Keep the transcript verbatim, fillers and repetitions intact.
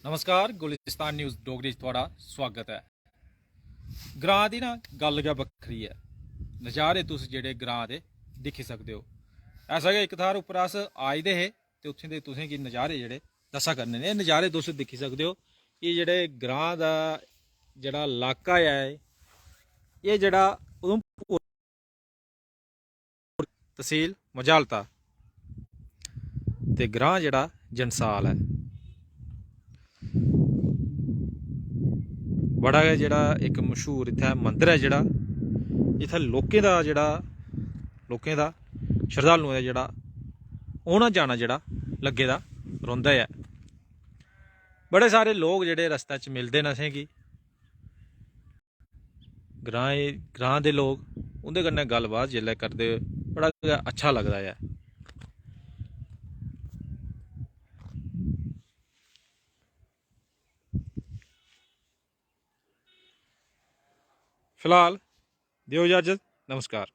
नमस्कार, गुलिस्तान न्यूज़ डोगरी च थुआढ़ा स्वागत ऐ। ग्रां दी ना गल्ल गै बक्खरी ऐ। नज़ारे तुस जेह्ड़े ग्रां दे दिक्खी सकदे ओ। ऐसा गै इक थाह्र उप्पर अस आए दे हे ते उत्थें दे तुसें गी नज़ारे जेह्ड़े दस्सा करने न। एह् नज़ारे तुस दिक्खी सकदे ओ। एह् जेह्ड़े ग्रां दा जेह्ड़ा लाका ऐ, एह् जेह्ड़ा उधमपुर तसील मजालता ते ग्रां जेह्ड़ा जंसाल ऐ। बड़ा गै जेह्ड़ा इक मशहूर इत्थै मंदर ऐ, जेह्ड़ा इत्थै लोकें दा जेह्ड़ा लोकें दा शरधालुएं दा जेह्ड़ा औना जाना जेह्ड़ा लग्गे दा रौंह्दा ऐ। बड़े सारे लोक जेह्ड़े रस्ते च मिलदे न असेंगी। ग्राएं ग्रां दे लोक उं'दे कन्नै गल्लबात जिसलै करदे, बड़ा गै अच्छा लगदा ऐ। फिलहाल देओ इजाजत, नमस्कार।